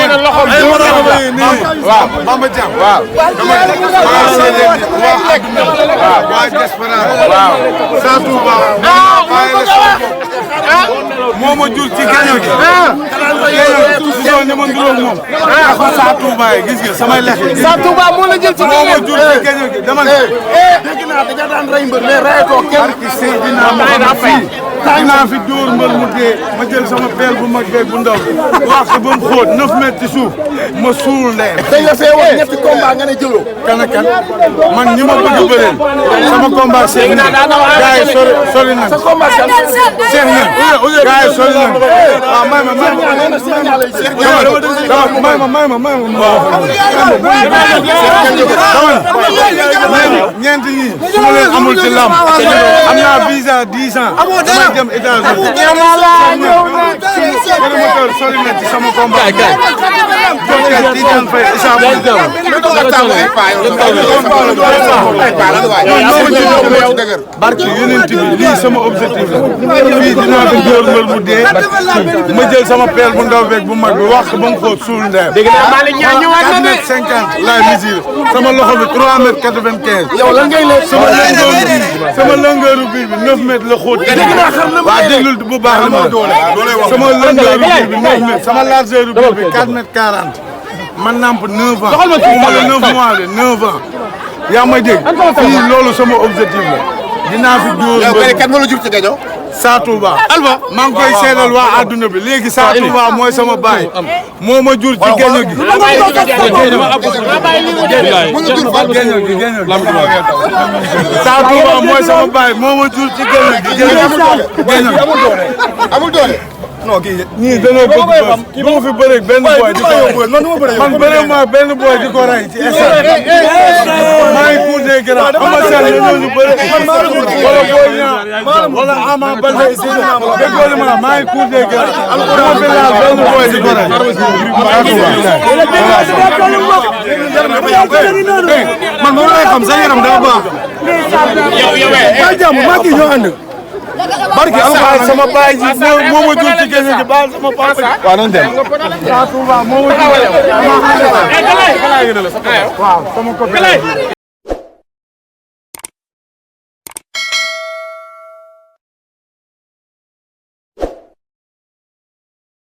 na loxoom waaw Bamba Thiam waaw waa diaspora waaw Sa Touba moo ma jur ci gaño gi gaño ni ma nduróog moom dafa Sa Touba yi gis nga samay lex yi Sa Touba moo la jël ci moo ma jur ci gaño gi dama ne dégg naa dañu daan rey mbër mais reyatoo kenn barki Seydina dinaa fi dóor mbër mu dee ma jël sama peel bu mag beeg bu ndaw wax ko ba mu xóot 9 mètres ci suuf ma suul leen dañ la fee wax ñetti combat nga ne jëloo kan ak kan man ñi ma bëgg a bëreel sama combat Cheikh na gars yi sori na sa combat kan Cheikh na gars yi sori na waaw may ma ñeent ñi su ma leen amul ci lamb am naa visa 10 ans damay dem États-Unis promoteur sori na ci sama combat Tidiane Faye Issa barke yeneen bi lii sama objectif la fii dinaa fi dóor mbër mu dee ma jël sama peel bu ndaw beeg bu mag bi wax ba mu xóot suul ndeem 4 mètres 50 laay mesure sama loxo bi 3 mètres 95 yow lan ngay lekk sama longueur biir bi 9 mètres la xóot waa déglul bu baax li ma sama longueur biir bi 9 mètres sama largeur biir bi 4 mètres 40 man namp 9 ans wala 9 mois de 9 ans yaa may dégg fii loolu sama objectif la dinaa fi dóor yow kan moo la jur ci gaño Sa Touba alba maa ngi koy seedal waa adduna bi léegi Sa Touba mooy sama baay moo ma jur ci géño gi Sa Touba mooy sama baay moo ma jur ci géño gi amul doole non kii ñii dañoo bëgg du ma fi bëre benn boy di ko rey man bëre ma benn boy di ko rey ci stade maa ngi cour des grands ama seen ñoo ñu bëre wala Boy Niang wala Ama Baldé déggoo ma maa ngi cour des grands dama fi laal benn boy di ko rey man moom lay xam sa yaram daa baax yow jàmm maa ngi ñoo ànd barke alxuraan sama baay ji moo ma jur ci géej gi baal sama papa ji waaw nañ dem Sa Touba moo ma jur waaw sama copain